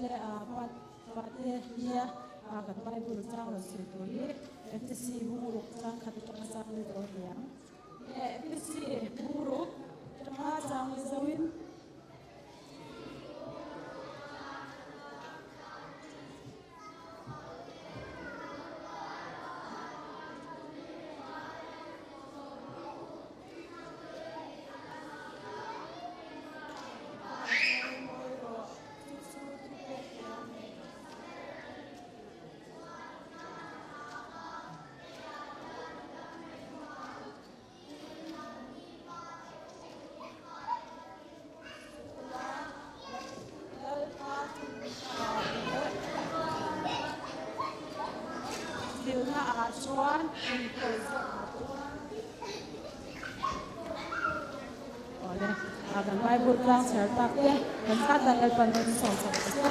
Awle a pate nia kan Bible chang rawn sawi tur hi FTC bungruk chang khat atanga chang li dawn ni ang. FTC bungruk atanga chang li zoin. Dilna ah chuan Awle, a kan Bible tlang chhiar tak te kan zat dan Lalpan min sawm sak se.